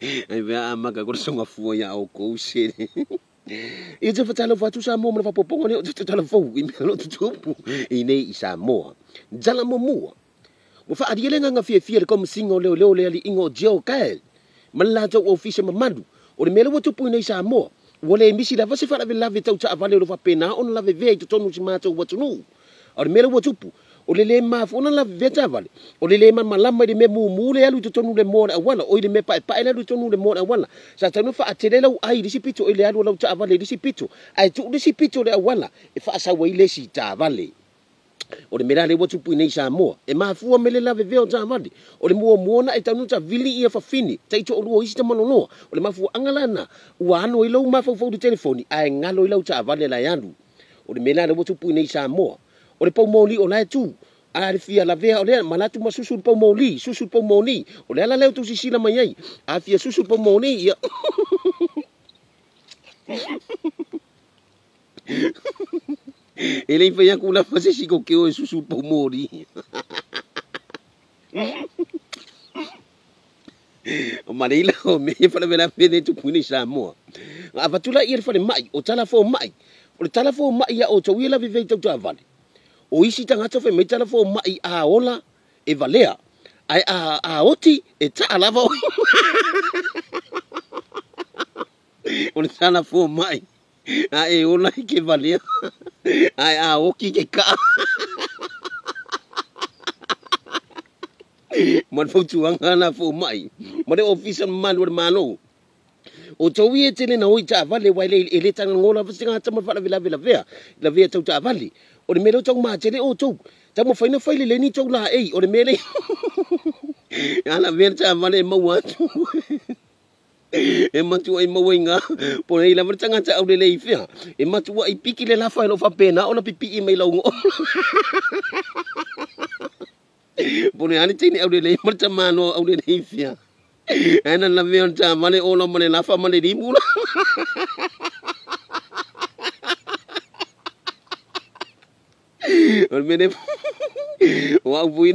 Ai vea a maka ko songa fua ia o kou se. Ia te whatalo whatu Samoa ma le whapoponga ne o te tatala fou i mea lo tutupu i nei i Samoa. Jala mo mua. Ua whaaria le nganga fia fia le komasinga o leo leo le ali ingo o Joe Kyle. Ma le latou ofisa mamalu o le mea lea ua tupu i nei Samoa. Ua le misi lava se faalavelave tau taavale o lo faapena ona lavevea i totonu o si matou atunuu. A o le mea lea ua tupu, o le le mafua ona lavevea taavale, o le le malamalama i le mea mumu le alu i totonu o le moa o le auala, oi le mea paepae le alu i totonu o le moa o le auala. Sa tatau ona faatele lau ai i le isi pito i le alu a lau taavale i le isi pito, ae tuu le isi pito o le auala e faasau ai le isi taavale. O le mea la lea ua tupu i nei i Samoa, e mafua mai le lavevea o taavale. O le muamua ona e tatau ona tavili ia fafine, taitoalua o isi tamaloloa. O le mafuaaga la lena, ua ano ai lou mafaufau i le telefoni ae galo ai lau taavale la e alu. O le mea la lea ua tupu i nei i Samoa, o le poumoli o la e tu, a le fia lavea o lea manatu ma susu le poumoli, susu le poumoli. O le ala lea ua tou sisila mai ai, a fia susu le poumoli, ia E le i fai atu lava se isi kokeo e susu le poumoli. O Maleila o mea ia faalavelave le tupu i Samoa. Na avatu la ia le falemai, o tala fomai. O le tala fomai ia outou ia lavevea i tau taavale. O isi tagata fai mai tala fomai a ola e valea, ae a oti e taa lava oe. O le tala fomai a e ola i ke valea, ae a oki ke kaa. Ma le fautuaga la fomai ma le ofisa mamalu o le Malo. O tou ia e tele na o i taavale, aua e le tagago lava se tagata ma le faalavelave lavea, lavea tau taavale. O le mea lea o tau matele outou, taumafai na fai lelei ni tou laei, o le mea lea a lavea le taavale e maua atu. E matuai maua i ngā, po nei lava le tagata aulelei i fea, e matuai piki le lafa e lo faapena ona pipii mai lau ngoo. Po le a le teine aulelei ma le tamaloa aulelei i fea. Ae na lavea o le taavale ola ma le lafa ma le limu la. O le mea lea, o au foi,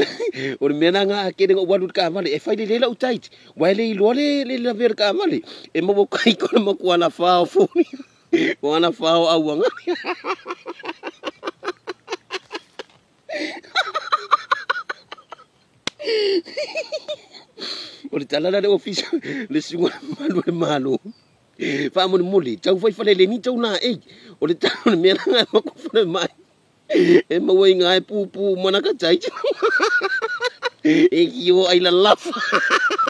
o le mea la nga a kele ou alu i le kaavale, e fai lelei lau tight, ua e le iloa le lavea o le kaavale, e maua kai kona matua alafā o foli, o alafā o auaga. O le tala la le ofisa, le susuga mamalu o le Malo. Faamolemole, tau fai faleleni tau laei. O le tala o le mea la nga e fale mai. E maua i ngā e pūpū mana ka tai. E ki o ai lalafa.